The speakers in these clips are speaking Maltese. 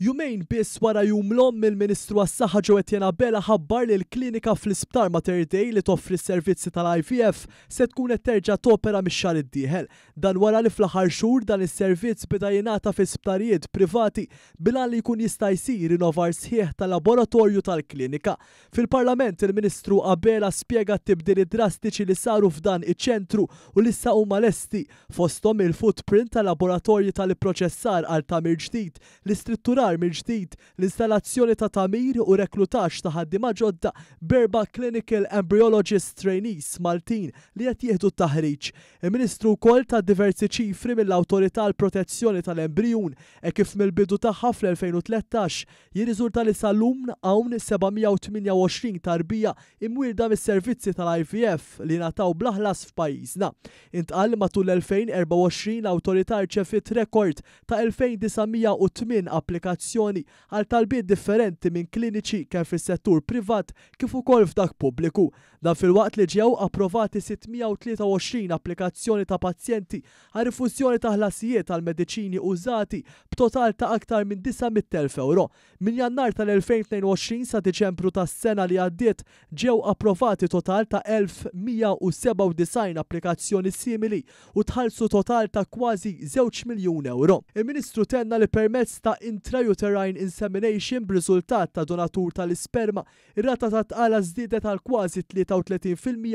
Jumejn biss wara Jum l-Omm, il-Ministru għas-Saħħa Jo Etienne Abela ħabbar li l-klinika fl-Isptar Mater Dei li toffri s-servizzi tal-IVF se tkun qed terġa' topera mix-xahar id-dieħel. Dan wara li fl-aħħar xhur dan is-servizz beda jingħata fi sptarijiet privati bil-għan li jkun jista' jsir rinnovar sħiħ tal-laboratorju tal-klinika. Fil-Parlament il-Ministru Abela spjega t-tibdiliet drastiċi li saru f'dan iċ-ċentru u li issa huma lesti, fosthom il-footprint tal-laboratorji tal-ipproċessar għal tagħmir ġdid, l-istrutturar mill-ġdid, l-installazzjoni ta' tagħmir u reklutaġġ ta' ħaddiema ġodda b'erba' clinical embryologist trainees Maltin li qed jieħdu t-taħriġ. Il-Ministru wkoll ta diversi ċifri mill-Awtorità għall-Protezzjoni tal-Embrijun hekk kif mill-bidu tagħha fl-2013 jirriżulta li sal-lum hawn 728 tarbija imwielda mis-servizzi tal-IVF li ngħataw bla ħlas f'pajjiżna. Intqal li matul l-2024 l-Awtorità rċeviet rekord ta' 2,908 applikazzjoni għal talbiet differenti minn kliniċi kemm fis-settur privat kif ukoll f'dak pubbliku. Dan filwaqt li ġew approvati 623 applikazzjoni ta' pazjenti għal rifużjoni ta' ħlasijiet għal mediċini użati b'total ta' aktar minn 900,000 ewro. Minn Jannar tal-2022 sa Diċembru tas-sena li għaddiet ġew approvati total ta' 1,197 applikazzjoni simili u tħallsu total ta' kważi żewġ miljun ewro. Il-Ministru tenna li permezz ta' intrauterine insemination b'riżultat ta' donatur tal-isperma, ir-rata ta' tqala żdiedet għal kważi 33%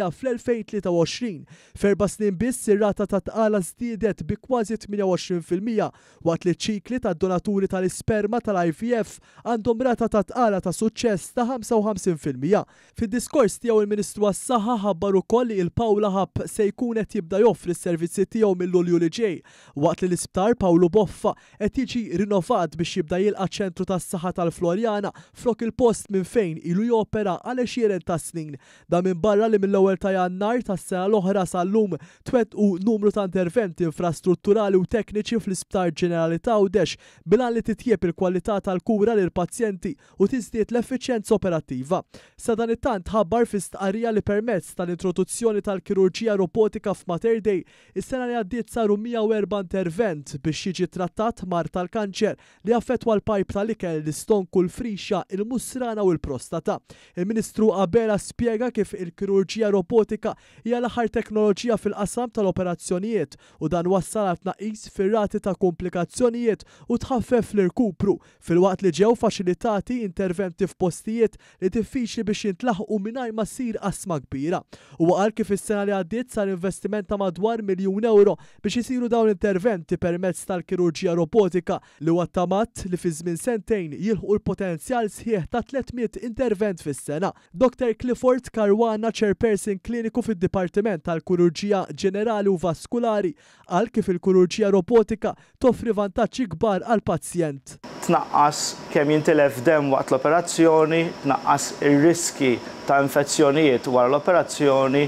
fl-2023. F'erba' snin biss ir-rata ta' tqala żdiedet bi kważi 28% waqt li ċ-ċikli tad-donaturi tal-isperma tal-IVF għandhom rata ta' tqala ta' suċċess ta' 55%. Fid-diskors tiegħu il-Ministru għas-Saħħa ħabbar ukoll li il-Paola Hub se jkun qed jibda joffri s-servizzi tiegħu mill-Lulju li ġej, waqt li l-Isptar Pawlu Boffa qed jiġi rinnovat biex jibda jilqa' ċentru tas-saħħa tal-Floriana flok il-post minn fejn ilu jopera għal għexieren ta' snin. Dan minbarra li mill-ewwel ta' Jannar tas-sena l-oħra sal-lum twettqu numru ta' interventi infrastrutturali u tekniċi fl-Isptar Ġenerali t'Għawdex bil-għan li titjieb il-kwalità tal-kura lill-pazjenti u tiżdied l-effiċjenza operattiva. Sadanittant ħabbar fi stqarrija li permezz tal-introduzzjoni tal-kirurġija robotika f'Mater Dei, is-sena li għaddiet saru 104 intervent biex jiġi trattat mard tal-kanċer li jaffettwa l-pajp tal-ikel, l-istonku, l-frixa, il-musrana u l-prostata. Il-Ministru Abela spjega kif il-kirurġija robotika hija l-aħħar teknoloġija fil-qasam tal-operazzjonijiet u dan wassal għal tnaqqis fir-rati ta' komplikazzjonijiet u tħaffef l-irkupru, filwaqt li ġew faċilitati interventi f'postijiet li diffiċli biex jintlaħqu mingħajr ma ssir qasma kbira. Huwa qal kif is-sena li għaddiet sar investiment ta' madwar miljun ewro biex isiru dawn l-interventi permezz tal-kirurġija robotika li huwa ttamat li fi żmien sentejn jilħqu l-potenzjal sħiħ ta' 300 intervent fis-sena. Dr Clifford Caruana, Chairperson Kliniku fid-Dipartiment tal-Kirurġija Ġenerali u Vaskulari, qal kif il-kirurġija robotika toffri vantaġġi kbar għall-pazjent. Tnaqqas kemm jintilef demm waqt l-operazzjoni, tnaqqas ir-riskji ta' infezzjonijiet wara l-operazzjoni,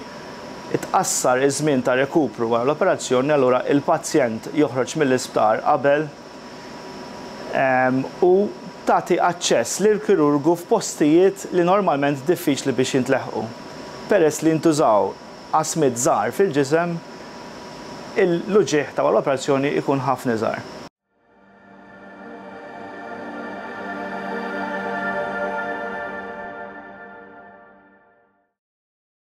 tqassar iż-żmien ta' rekupru wara l-operazzjoni, allura il-pazjent joħroġ mill-isptar qabel u tagħti aċċess lill-kirurgu f'postijiet li normalment diffiċli biex jintleħqu. Peress li jintużaw qasmiet żgħar fil-ġisem, l-uġigħ ta' wara l-operazzjoni jkun ħafna iżgħar.